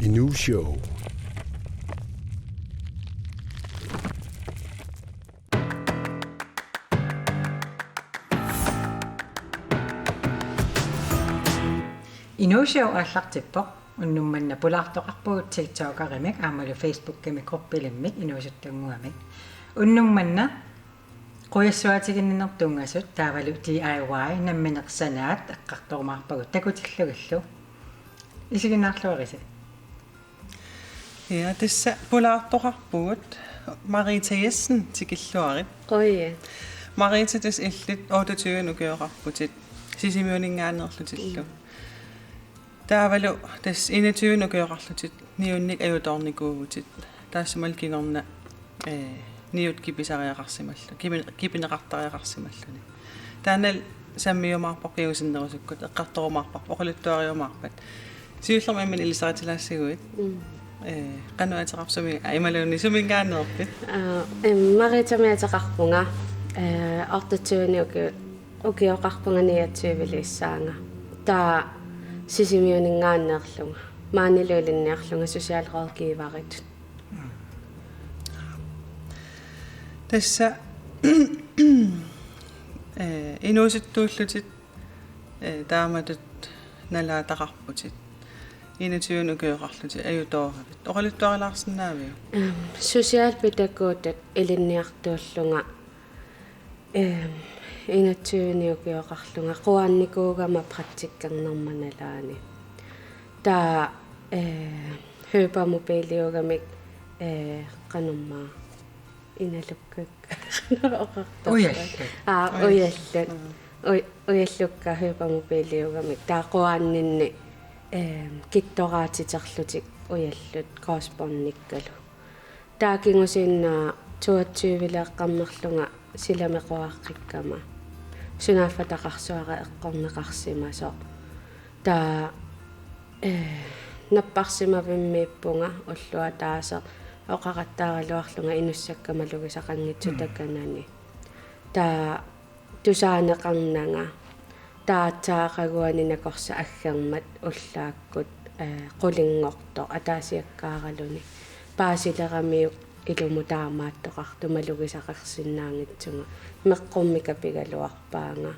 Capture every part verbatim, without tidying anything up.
Inuushow. Inuushow aallartippoq. Unnuk manna pulaartoqarpugut TikTokerimik aammalu Facebookimi gruppilimmik inuusuttannguamik. Unnuk manna qujassuaatiginninneq tunngasut taavalu D I Y nammineq sanaat eqqartorumaarpagut takutillugillu. Isiginnaarluarisi. Ja, tassa pulaartoqarpugut. Marita Jessen tikilluarit. Oi. Marita, tassa illit otteogtyve ukioqarputit. Sisimiuninngaanneerlutillu. Mm. Taavalu tassa enogtyve ukioqarlutit niunnik ajutoornikuuvutit. Taassumalu kingorna, eh, niut kipisariaqarsimallu-, kipi-, kipineqartariaqarsimalluni. Taannalu sammiumaarpoq kingusinnerusukkut, eqqartorumaarparput, oqaluttuariumaarpat. Siullermik imminut ilisaritilaassaguit. Mm. Eh, qanoq ateqarpit, sumi-, aa, imaluunniit suminngaanneerpit? Aa, em, Maritami ateqarpunga, eh, otteogtyve uki-, ukioqarpunga niogtyveliissaanga. Taava Sisimiuninngaanneerlunga. Maanilu ilinniarlunga socialrådgiveritut. Tassa, eh, inuusuttuullutit, eh, taamatut nalaataqarputit. Enogtyve ukioqarlutit ajutooravit. Oqaluttuarilaarsinnaaviuk? Ehm, socialpædagogitut ilinniartuullunga, ehm, enogtyve ukioqarlunga quaannikuugama praktikkernerma nalaani. Taava, eh, hypermobiliugamik, eh, qanormaa inalukkakka. Oqartarpaa. Ujallut. Aa, ujallut. Ujallut. Mm. Uj-, ujallukka hypermobiliugamik. Taava quaanninni, ehm, kittoraatiterlutik ujallut crossbåndikkalu. Taava kingusinnerusukkut toogtyveleeqqammerlunga silameqquaqqikkaama. Sunaaffa taqarsuara eqqorneqarsimasoq. Taava, eh, napparsimavimmiippunga ulloq ataaseq oqaqattaaraluarlunga inussakka malugisaqanngitsut. Mm. Takanani. Taava tusaaneqarnanga. Taava aatsaat aqaguani nakorsat aggermat ullaakkut, eh, qulinngortoq ataasiakkaaraluni. Paasileramiuk ilumut taamaattoqartoq malugisaqarsinnaanngitsunga. Meqqummik kapigaluarpaanga.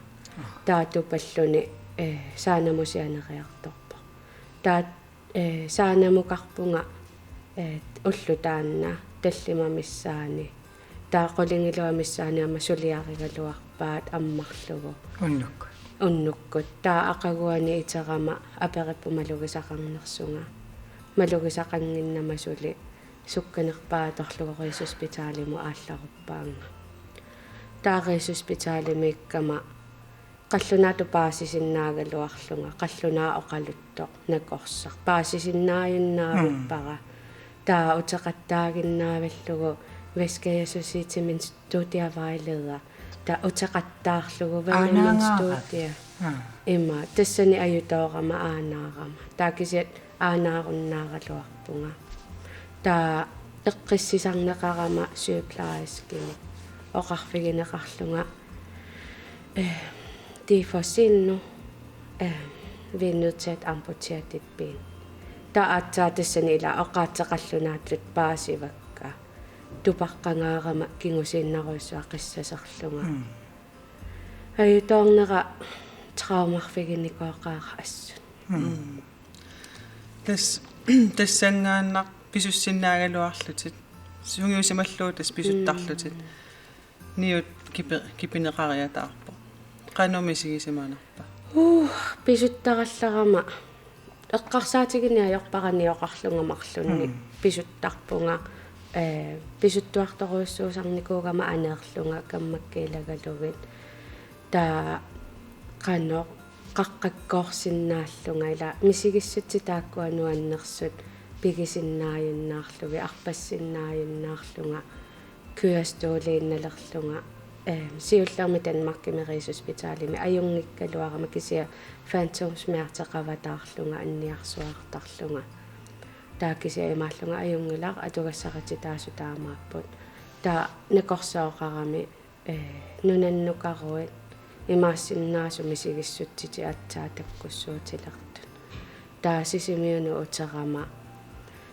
Taava tupalluni, eh, saanamut sianeriartorpoq. Taava, eh, saanamukarpunga, eh, ulloq taanna tallimat missaanni. Taava qulingiluat missaanni aamma suliarigaluarpaat ammarlugu. Unnukkut. Unnukkut. Taava aqaguani iterama aperipput malugisaqarnersunga. Malugisaqannginnama suli sukkanerpaat atorlugu Rigshospitalimut aallaruppaannga. Taava Rigshospitalimiikkama qallunaatut paasisinnaagaluarlunga, qallunaaq oqaluttoq nakorsaq. Paasisinnaajunnaavippara. Mm. Taava uteqattaaginnaavillugu, hvad skal jeg så sige til min studievejleder? Taava uteqattaarlugu, hvad med min... Aanaangaarami. Studie? Mm. Ima, tassani ajutoorama aanaarama. Taava kisianni aanaarunnaaraluarpunga. Taava eqqissisarneqarama sygeplejerskimik oqarfigineqarlunga, eh, de får set nu, eh, vi er nødt til at amputere dit ben. Taava aatsaat tassani ila oqaatsit qallunaatut paasivakka. Tupaqqangaarama kingusinnerujussuaq qissaserlunga. Mm. Ajutoornera traumerfiginikooqaara assut. Mm. Mm. Tas-, tassanngaannaq pisussinnaagaluarlutit. Sungiusimallugu tassa pisuttarlutit. Mm. Niut kipi-, kipineqariataarpoq. Qanoq misigisimanarpa? Uh, pisuttarallarama. Eqqarsaatigineq ajorpara nioqarlunga marlunnik. Mm. Pisuttarpunga, eh, pisuttuartorujussuusarnikuugama aneerlunga kammakka ilagalugit. Taava qanoq qaqqakkoorsinnaallunga ila misigissutsit taakkua nuannersut pigisinnaajunnaarlugit arpassinnaajunnaarlunga kørestolinnalerlunga, eh, siullermik Danmarkimi Rigshospitalimi ajunngikkaluarama kisianni phantomsmerteqavataarlunga anniarsuartarlunga. Taava kisianni imaallunga ajunngilaq atugassarititaasut taamaapput. Taava nakorsat oqarami, eh, nunannukaruit imaassinnaasut misigissutsit aatsaat takkussuutilertut. Taava Sisimiunut uterama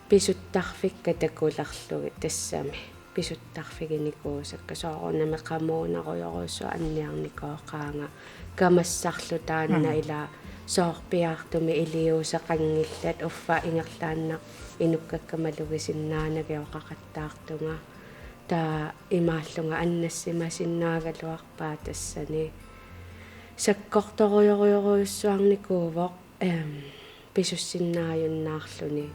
Pisuttarfikka takulerlugit tassami. Pisuttarfiginikuusakka soorunami qamuunarujorujussuaq anniarnikooqaanga. Kamassarlu taanna Mm. ila soorpiartumik iliuuseqanngillat uffa ingerlaannaq inukkakka malugisinnaanagit oqaqattaartunga. Taava imaallunga annassimasinnaagaluarpaa tassani. Sakkortorujorujorujussuarnikuuvoq, em, pisussinnaajunnaarluni,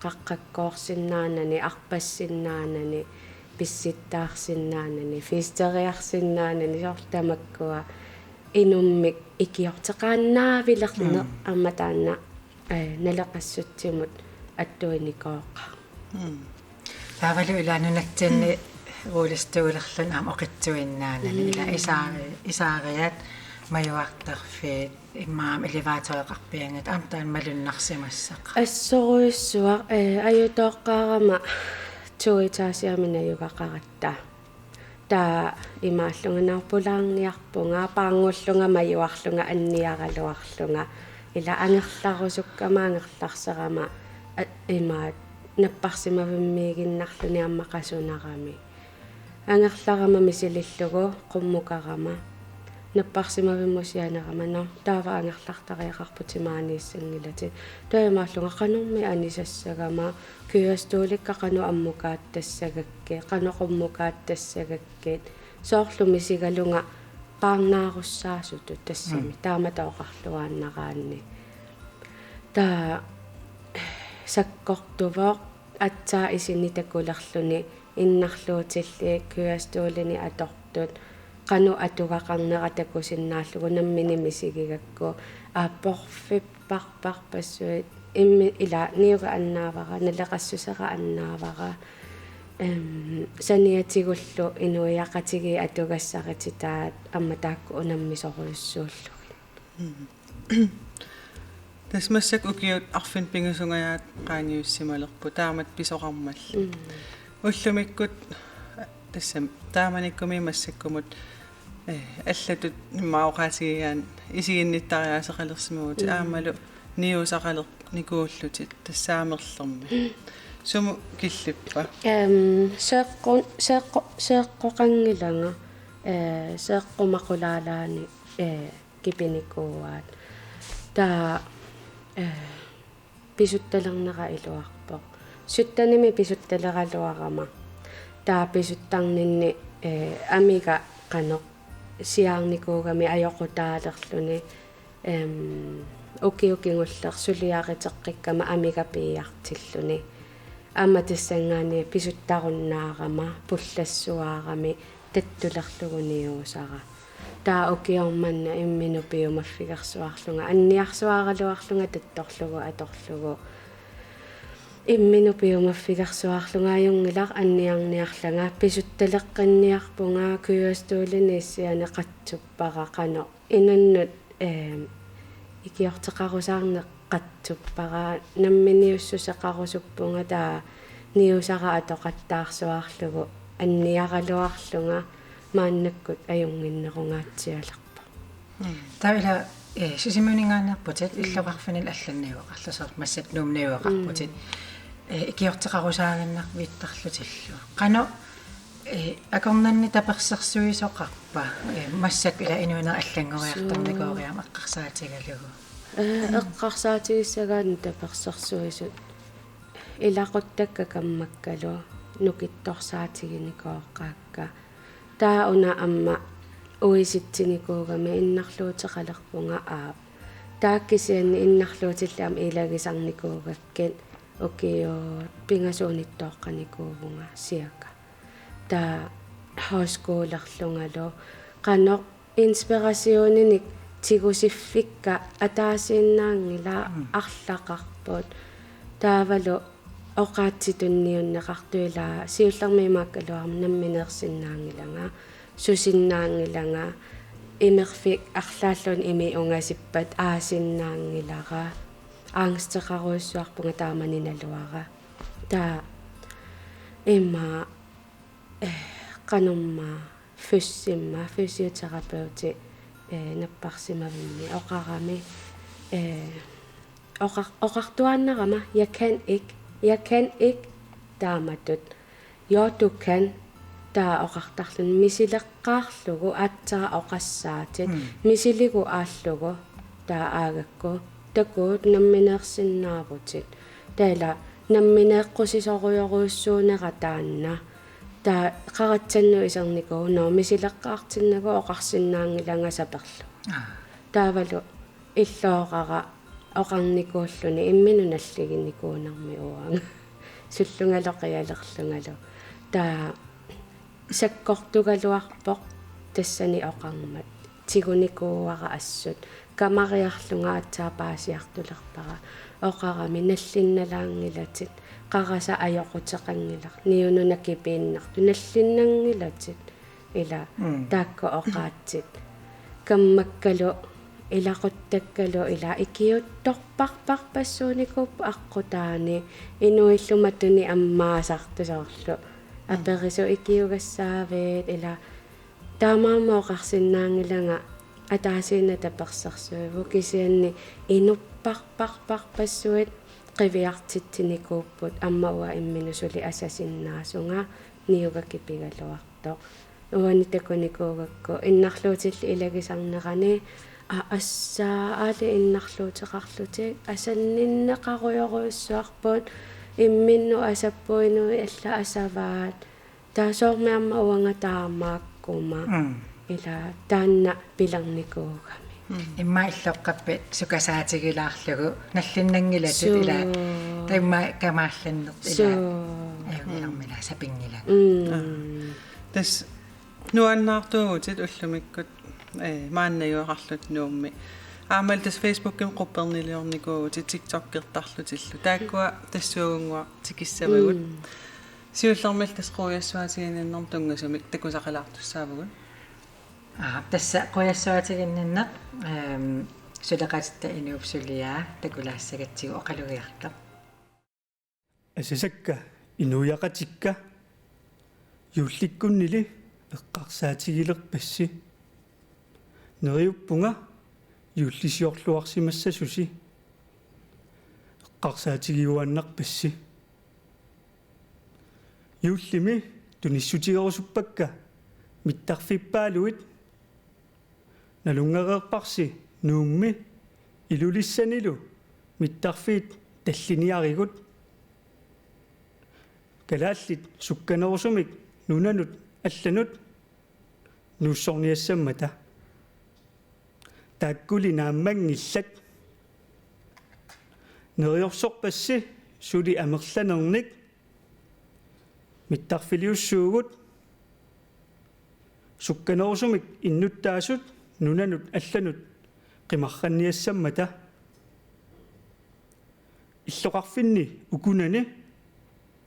qaqqakkoorsinnaanani, arpassinnaanani, pissittaarsinnaanani, fiisteriarsinnaanani, soorlu tamakkua inummik ikiorteqaannaavilerneq Mm. aamma taanna, eh, naleqassutsimut attuinikooqaaq. Mm. Taavalu ila nunatsinni rullestollerluni aamma oqitsuinnaanani, Mm. ila isaari-, isaariat majuartarfiit immaqa aamma elevatoreqarpianngitsoq aamma taanna malunnarsimassaqaaq. Assorujussuaq, eh, ajutooqqaarama to etagemi najugaqaratta. Taava imaallunga naapulaarniarpunga, paarngullunga majuarlunga anniaraluarlunga. Ila angerlarusukkama angerlarserama, a-, imaat napparsimavimmiiginnarluni aamma qasunarami. Angerlarama misilillugu qummukarama. Napparsimavimmut sianerama, nå, taava angerlartariaqarputit maaniissanngilatit. Taava imaallunga qanormi anisassagama, kørestolikka qanoq ammukaatissagakkit, qanoq qummukaatissagakkit. Soorlu misigalunga paarnaarussaasutut tassami, Mm. taamatut oqarluaannaraanni. Taava sakkortuvoq aatsaat isini takulerluni innarluutillit kørestolini atortut qanoq atugaqarnera takusinnaallugu nammineq misigigakku, aa, porfipparparpassuit immi-, ila niuga annaavara, naleqassusera annaavara, em, saniatigullu inuiaqatigiit atugassarititaat aamma taakku unammisorujussuullugit. Mm. Tassa massakkut ukiut arfineq-pingasungajaat qaangiussimalerput taamatut pisoqarmalli. Mm. Ullumikkut tassami taamanikkumi massakkumut, eh, allatut immaqa oqaatigigaanni isiginnittariaaseqalersimavutit Mm. aammalu niuusaqalernikuullutit tassaamerlermi. Mm. Sumut killippa? Em, seeqqu-, seeqqu-, seeqqoqanngilanga, eh, seeqqumaqulaalaani, eh, kipinikuuaat. Taava, eh, pisuttalernera iluarpoq. Syttenimi pisuttaleraluarama. Taava pisuttarninni, eh, amiga qanoq siaarnikuugami ajoqutaalerluni, em, ukioq kingulleq suliariteqqikkama amiga piiartilluni. Aamma tassanngaanniit pisuttarunnaarama pullassuarami tattulerlugu niuusara. Taava ukioq manna imminut piumaffigersuarlunga, anniarsuaraluarlunga tattorlugu atorlugu. Imminut piumaffigersuarlunga ajunngilaq anniarniarlanga, pisuttaleqqinniarpunga, kørestolini issiani qatsuppara qanoq. Inunnut, eh, ikiorteqarusaarneq qatsuppara, namminiussuseqarusuppunga taava niuusara atoqattaarsuarlugu anniaraluarlunga maannakkut ajunnginnerungaatsialerpoq. Mm. Taava ila, eh, Sisimiuninngaanneerputit, Mm. illoqarfinni allanniueqarlutit, soorlu massakkut Nuummiuniueqarputit. Mm. Eh, ikiorteqarusaaginnarvittarlutillu. Qanoq, eh, akornanni tapersersuisoqarpa? Eh, massakkut ila inuuneq allanngoriartornikooriarmat Suu. eqqarsaatigalugu. Eh, eqqarsaatigissagaanni tapersersuisut ilaquttakka kammakkalu nukittorsaatiginikooqqaakka. Taava una aamma uisitsinikuugami innarluuteqalerpunga aap. Taava kisianni innarluutillit aamma ilagisarnikuugakkit ukiut pingasuunnittooqqanikuuvunga cirka. Taava højskolerlungalu qanoq inspirationinik tigusiffikka ataasiinnaanngilaq Mm. arlaqarput. Taavalu oqaatsip tunniunneqartoq ila siullermik imaakkaluarama nammineersinnaanngilanga, susinnaanngilanga, imerfik arlaalluni imik ungasippat aasinnaanngilara, angsteqarujussuarpunga taamani naluara. Taava ima, eh, qanormaa, fysimma, fysioterapeuti, eh, napparsimavimmi oqarami, eh, oqar-, oqartuaannarama, jeg kan ikke, Jeg kan ikke taamatut. Jo, du kan. Taava oqartarluni misileqqaarlugu aatsaat oqassaatit. Mm. Misiligu aallugu taava aagakku: Takuuk, nammineersinnaavutit. Taava ila nammineeqqusisorujorujussuunera taanna. Taava qaratsannut isernikuuvoq: Nå, misileqqaartinnagu oqarsinnaanngilanga saperlugu. Aa. Taavalu illooqara oqarnikuulluni imminut nalliginikuunermi uanga. Sullungalu qialerlungalu. Taava sakkortugaluarpoq tassani oqarmat. Tigunikuuara assut. Kamariarlunga aatsaat paasiartulerpara. Oqarami: Nallinnalaanngilatit. Qarasaq ajoquteqanngilaq. Niununa kipiinnartoq. Nallinnanngilatit. Ila, mm, taakku oqaatsit. Kammakkalu ilaquttakkalu ila ikiuuttorparparpassuunikuupput aqqutaani, inuillu matuni ammaasartut soorlu. Mm. Aperisut: Ikiugassaavit? Ila, taamaammat oqarsinnaanngilanga, ataasiinnaq tapersersuivoq, kisianni inupparparparpassuit qiviartitsinikuupput, aamma uanga imminut suli asasinnaasunga niuga kipigaluartoq. Uani takunikuugakku innarluutillit ilagisarnerani: Aa, assaa, aali innarluuteqarlutik, asanninneqarujorujussuarput, imminnut asappuinui alla asavaat. Taava soormi aamma uanga taamaakkuma. Mm. Ila taanna pilernikuugami. Mm. Immaqa illoqqappit sukasaatigilaarlugu nallinnanngilatit. Suu. Ila taama kamaallanneq ila. Suu. Ajunngilarmi ila sapinngilanga. Mm. Aa. Tassa nuannaartuuvutit ullumikkut, eh, maannajuaqarlutit Nuummi. Aammalu tassa Facebookimi qupperniliornikuuvutit TikTokertarlutillu. Taakkua tassuugunnguaq tikissavagut. Mm. Siullermilli tassa quiassuatiginninnermut tunngasumik takusaqalaartussaavugut. Aa, tassa quiassuatiginninneq, ehm, suleqatitta inuup suliaa takulaassagatsigu oqalugiartoq. Asasakka inuiaqatikka, juullikkunnili eqqarsaatigilerpassi. Neriuppunga juullisiorluarsimassasusi. Eqqarsaatigiuaannarpassi. Juullimi tunissutigerusuppakka mittarfippaaluit. Nalunngereerparsi Nuummi Ilulissanilu mittarfiit talliniarigut. Kalaallit sukkanerusumik nunanut allanut nuussorniassammata. Taakkuli naammanngillat. Neriorsorpassi suli amerlanernik mittarfiliussuugut, sukkanerusumik innuttaasut nunanut allanut qimarranniassammata. Illoqarfinni ukunani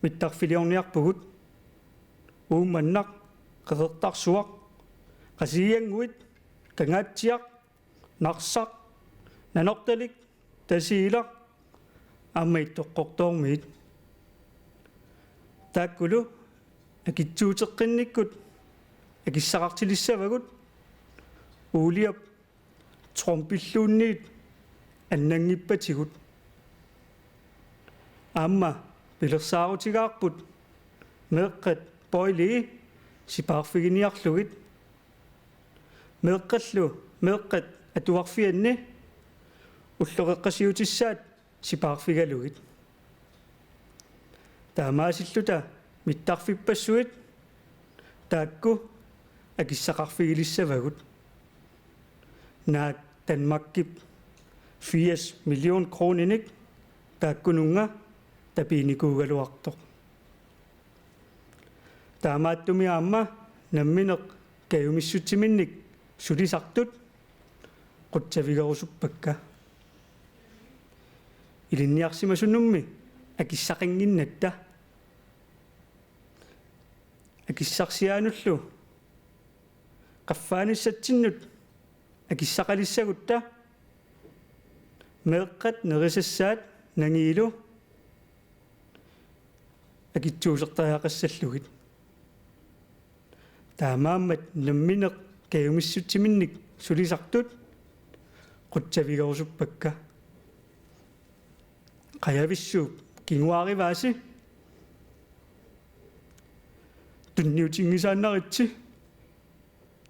mittarfiliorniarpugut: Uummannaq, Qeqertarsuaq, Qasigiannguit, Kangaatsiaq, Narsaq, Nanortalik, Tasiilaq aamma Ittoqqortoormiit. Taakkulu akitsuuteqqinnikkut akissaqartilissavagut Uliap Trumpilluunniit annanngippatigut. Aamma pilersaarutigaarput meeqqat Boyle sipaarfiginiarlugit. Meeqqallu meeqqat atuarfianni ulloqeqqasiutissaat sipaarfigalugit. Taamaasilluta mittarfippassuit taakku akissaqarfigilissavagut. Naak Danmarkip firs million kroninik taakkununnga tapiinikuugaluartoq. Taamaattumik aamma nammineq kajumissutsiminnik sulisartut qutsavigerusuppakka. Ilinniarsimasunummi akissaqannginnatta. Akissarsiaanullu qaffaanissatsinnut akissaqalissagutta meeqqat nerisassaat nangiilu akitsuusertariaqassallugit. Taamaammat nammineq kajumissutsiminnik sulisartut qutsavigerusuppakka. Qajavissuup Kinguaarivaasi. Tunniutinngisaannaritsi.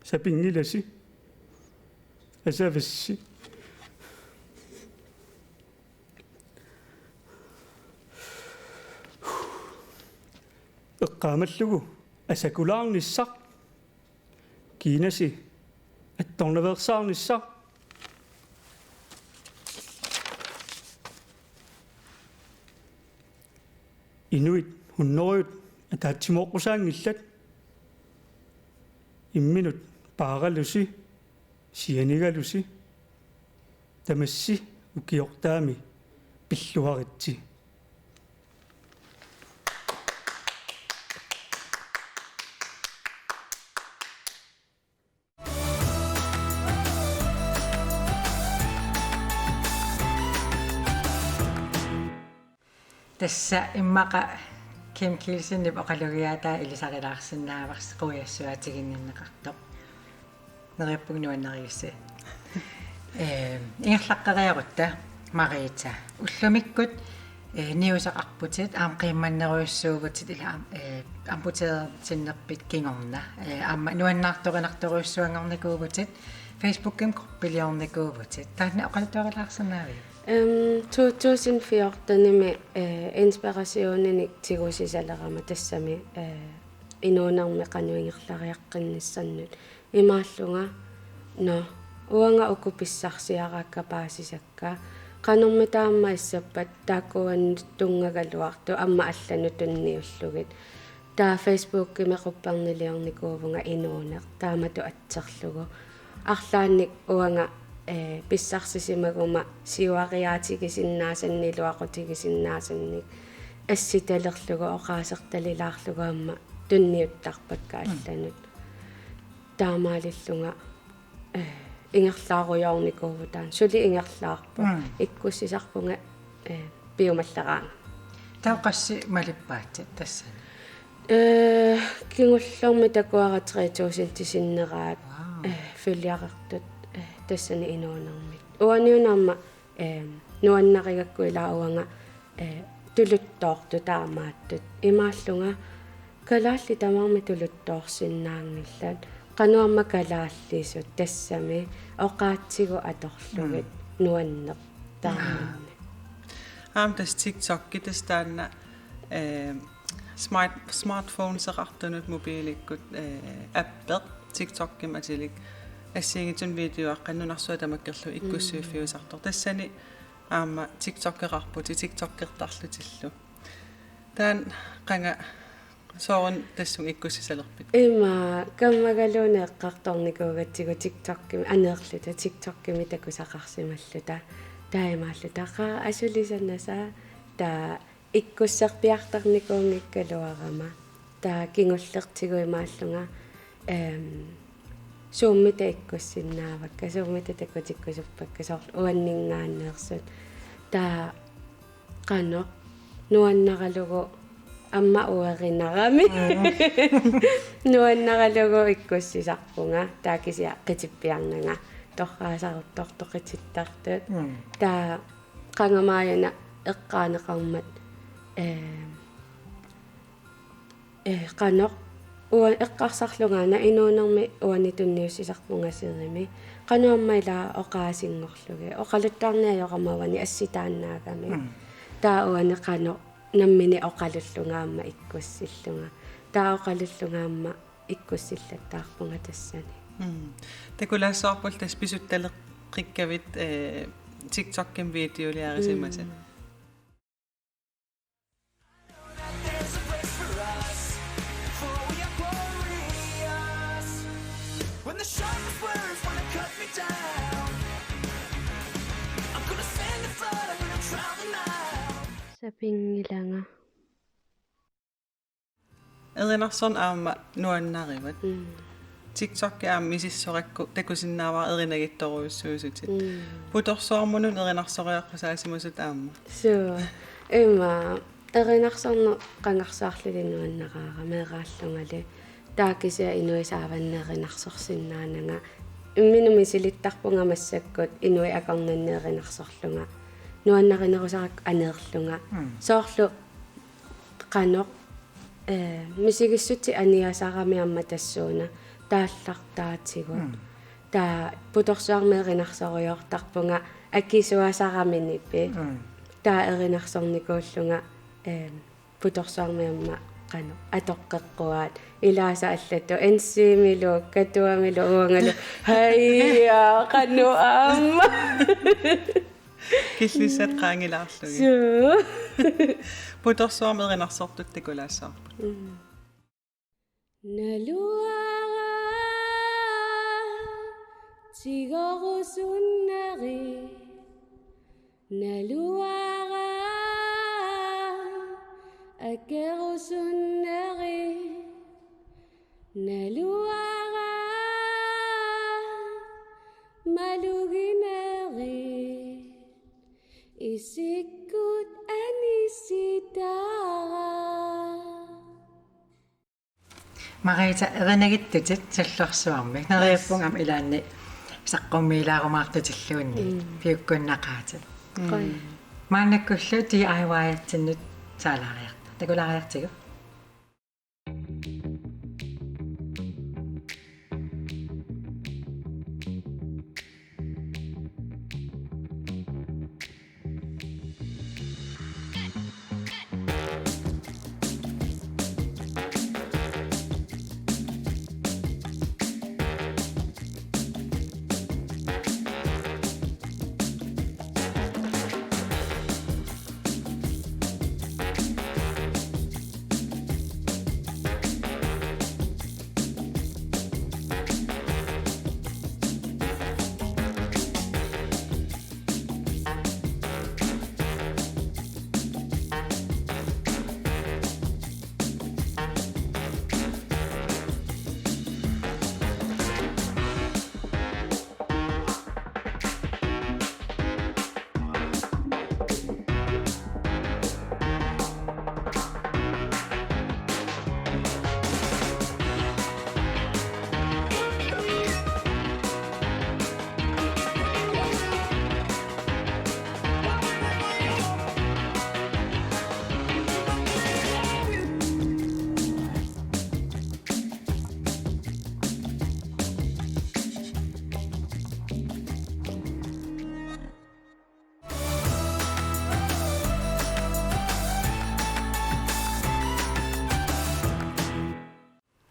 Sapinngilasi. Asavassi. Eqqaamallugu asakulaarnissaq. Kiinasi attornaveersaarnissaq. Inuit hunnorujut ataatsimoorsaanngillat. Imminut paaralusi, sianigalusi, tamassi ukiortaami pilluaritsi. Tassa immaqa Kim Kielsenip oqalugiaataa ilisarilaarsinnaavarsi, quiassuaatiginninneqartoq. Neriuppunga nuannarigissi. Ee, ingerlaqqeriarutta, Marita. Ullumikkut, ee, niuseqarputit, aamma qiimmannerujussuuvutit, ila aam-, ee, amputeertinnerpit kingorna. Ee, aamma nuannaartorinartorujussuanngornikuuvutit, Facebookimi gruppiliornikuuvutit. Taanna oqaluttuarilaarsinnaaviuk? Øhm, to tusind fjortenimi, øh, inspirationini tigusisalerama tassami, øh, inuunermi qanoq ingerlariaqqinnissannut. Imaallunga, nå, uanga uku pissarsiaraakka paasisakka. Qanormi taama issappat taakkuunnut tunngagaluartut aamma allanut tunniullugit. Taava Facebookimi qupperniliornikuuvunga inuuneq taamatut atserlugu. Arlaannik uanga, eh, pissarsisimaguma siuariaatigisinnaasanniluaqutigisinnaasannit assitalerlugu oqaasertalilaarlugu aamma tunniuttarpakka allanut. Taamaalillunga, eh, ingerlaarujoornikuuvugut taanna. Suli ingerlaarpoq. Mm. Ikkussisarpunga, eh, piumalleraanga. Taava qassit malippaatit tassani? Eh, kingullermi takuara tre tusindit sinneraat, wow, eh, følgereertut, eh, tassani inuunermit. Uaniuna aamma, eh, nuannarigakku ilaa uanga, eh, tuluttoortut taamaattut. Imaallunga kalaallit tamarmik tuluttoorsinnaanngillat. Qanoq aamma kalaallisut tassami oqaatsigut atorlugit. Mm. Nuanneq taamaammat. Aamma tassa TikTokki tassa taanna, eh, smart-, smartphoneseqartunut mobiilikkut, eh, appeq TikTokkimik atilik assigiinngitsunik videoaqqanik nunarsuaq tamakkerlugu ikkussiiffiusartoq. Tassani aamma TikTokeqarputit, TikTokertarlutillu. Taanna qanga sooruna tassunga ikkussisalerpit? Ima kammagaluunniit eqqartornikuugatsigu TikTokkimi, aneerluta TikTokkimi takusaqarsimalluta. Taamaalluta qaa asulisanasa, taava ikkusserpiartarnikuunngikkaluarama. Taava kingullertigut imaallunga, ehm, suummita ikkussinnaavakka, suummita takutikkusuppakka, soorlu uanninngaanneersut. Taava qanoq nuannaralugu aamma uerinarami. Mm. Nuannaralugu ikkussisarpunga, taava kisianni qitippiarnanga torraasaruttortoq qitittartut. Mm. Taava qangamaajuna eqqaaneqarmat, eh, eh, qanoq ua-, eqqarsarlungaana inuunermi uani tunniussisarpunga serimi. Qanoq aamma ilaa oqaasinngorlugit. Oqaluttuarniarama uani assitaannaagami. Mm. Taava uani qanoq nammineq oqalullunga aamma ikkussillunga. Taava oqalullunga aamma ikkussillattaarpunga tassani. Mm. Takulaassavarpullu tassa pisuttaleqqikkavit, eh, TikTokkimi videoliarisimasat. Mm. Sapinngilanga. Erinarsorneq aamma nuannarivat. Mm. TikTokki aamma misissorakku takusinnaavara erinagittorujussuusutit. Mm. Putorsuarmut erinarsoreqqusaasimasut aamma. Suu. Ima erinarsorneq qangarsuarluli nuannaraara meeraallungali. Taava kisianni inuit saavanni erinarsorsinnaananga. Imminut misilittarpunga massakkut inuit akornanni erinarsorlunga. Nuannarinerusarakku aneerlunga. Mm. Soorlu qanoq, eh, misigissutsit aniasarami aamma tassuuna taallartaatigut. Mm. Taava Putorsuarmi erinarsorujoortarpunga akisuasarami nipi. Mm. Taava erinarsornikuullunga, eh, Putorsuarmi aamma qanoq atoqqeqquaat. Ilaasa allatut N C-milu, Katuamilu, uangalu. Haija, qanoq aamma. Killissat qaangilaarlugit. Suu. Putorsuarmi erinarsortut takulaassavarput. Mm. Naluara tigorusunneri. Naluara akerusunneri. Naluara malugineri. Isikkut anisitara. Marita, erinagittutit Sullorsuarmi. Neriuppunga aamma ilaanni saqqummiilaarumaartutilluunniit. Mm. Piukkunnaqaatit. Mm. Qaa. Maannakkullu D I Y-atsinnut saalaariarta. Takulaariartigu?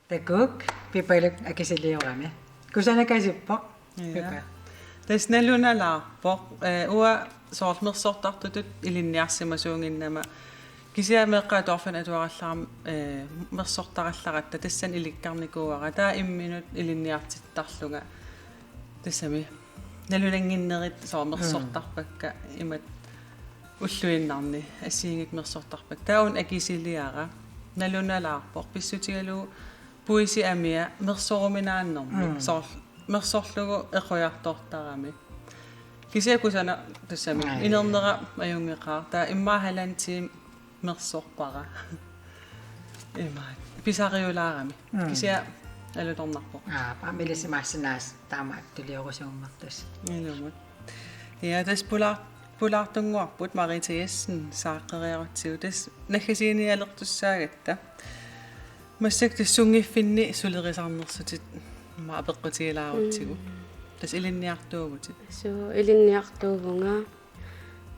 Takuuk, Pipaluk akisiliorami. Kusanakasippoq. Ja. Pipa. Tassa nalunalaarpoq. Eh, uanga soorlu mersortartutut ilinniarsimasuunnginnama. Kisianni meeqqat atuarfianni atuarallarama, eh, mersortarallaratta tassani ilikkarnikuuara. Taava imminut ilinniartittarlunga. Tassami. Nalunannginnerit soorlu mersortarpakka imatut ulluinnarni assigiinngitsut mersortarpakka. Taava una akisiliara. Nalunalaarpoq. Pissutigalugu puisi amia mersoruminaannermik. Mm. Soorlu mersorlugu eqqujartortarami. Kisianni kusanaq tassami. Ai. Inernera ajunngeqaaq. Taava immaqa halvanden time mersorpara. Ima. Pisariulaarami. Mm. Kisianni alutornarpoq. Aa, aamma ilisimaassinnaavoq taama tuliorusuummertusi. Ilumut. Ja, tassa pulaar-, pulaartunnguarput Marita Jessen saaqqeriarutsigu. Tassa naggasiginialertussaagatta. Massakkut tassa sunngiffinni sulerisarnersutit aamma apeqqutigilaarutsigu. Mm. Tassa ilinniartuuvutit. Suu, ilinniartuuvunga.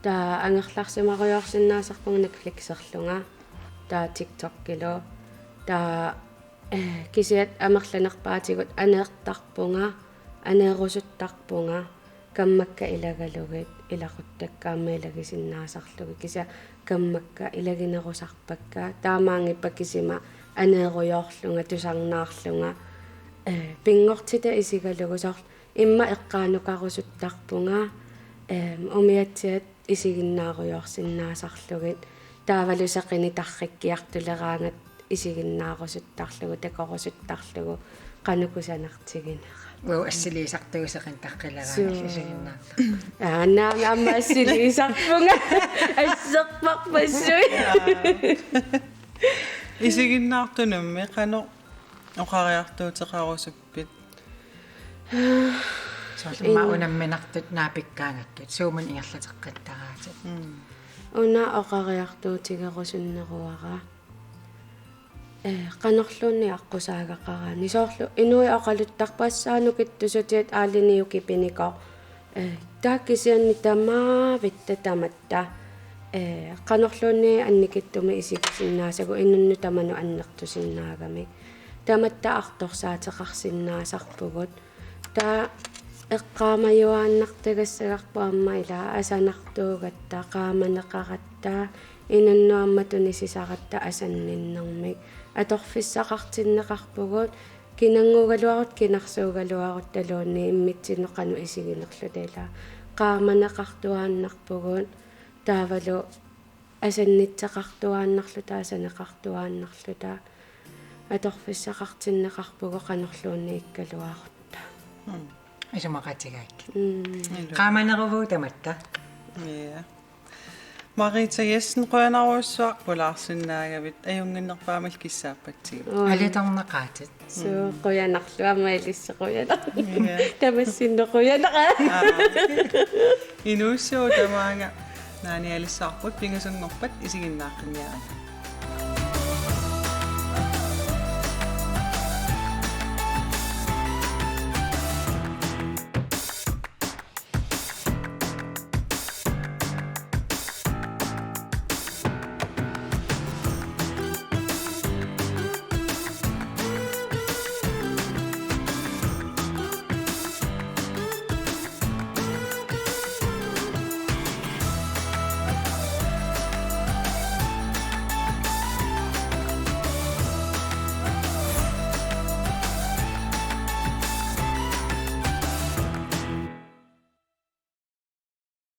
Taava angerlarsimarujoorsinnaasarpunga Netflixerlunga. Taava TikTokilu. Taava, eh, kisiat amerlanerpaatigut aneertarpunga, aneerusuttarpunga, kammakka ilagalugit, ilaquttakka aamma ilagisinnaasarlugit. Kisianni kammakka ilaginerusarpakka, taamaanngippat kisima aneerujoorlunga, tusarnaarlunga, eh, pinngortitaq isigalugu soorlu immaqa eqqaanukarusuttarpunga, ehm, umiatsiat isiginnaarujoorsinnaasarlugit, taavalu seqineq tarrikkiartuleraangat isiginnaarusuttarlugu, takorusuttarlugu, qanoq kusanartiginera. Uagut assiliisartugut seqineq taqqileraangat. Suu. Isiginnaartarput. Aana aamma assiliisarpunga. Asserparpassuit. Isiginnaartunummi qanoq oqariartuuteqarusuppit? Soorlu aamma unamminartut naapikkaangakkit, suumun ingerlateqqittaraatit. Mm. Una oqariartuutigerusunneruara. Eh, qanorluunniit aqqusaagaqaraanni. Soorlu inuit oqaluttarpassuit nukittusutigut aalliniut kipinikoq. Eh, taava kisianni tamaavitta tamatta. Eh, qanorluunniit annikitsumik isigisinnaasagut inunnut tamanut annertusinnaagamik. Tamatta artorsaateqarsinnaasarpugut. Taava eqqaamajuaannartagassagarput aamma ila asanartuugatta, qaamaneqaratta, inunnut aamma tunisisaratta asanninnermik. Atorfissaqartinneqarpugut, kinannguugaluarutta, kinarsuugaluaruttaluunniit immitsinnut qanoq isiginerluta ila. Qaamaneqartuaannarpugut, taavalu asannitseqartuaannarluta, asaneqartuaannarluta, atorfissaqartinneqarpugut qanorluunniikkaluarutta. Mm. Isumaqatigaakkit. Mm. Qaamaneruvugut tamatta. Ja. Marita Jessen, qujanarujussuaq pulaarsinnaagavit, ajunnginnerpaamik kissaappatsigit. Oi. Alutornaqaatit. Suu, qujanarlu aamma ilissi qujanaq. Ja. Tamassinnut qujanaq. Inuussooq tamaanga naanialissavarput, pingasunngorpat isiginnaaqqinniarina.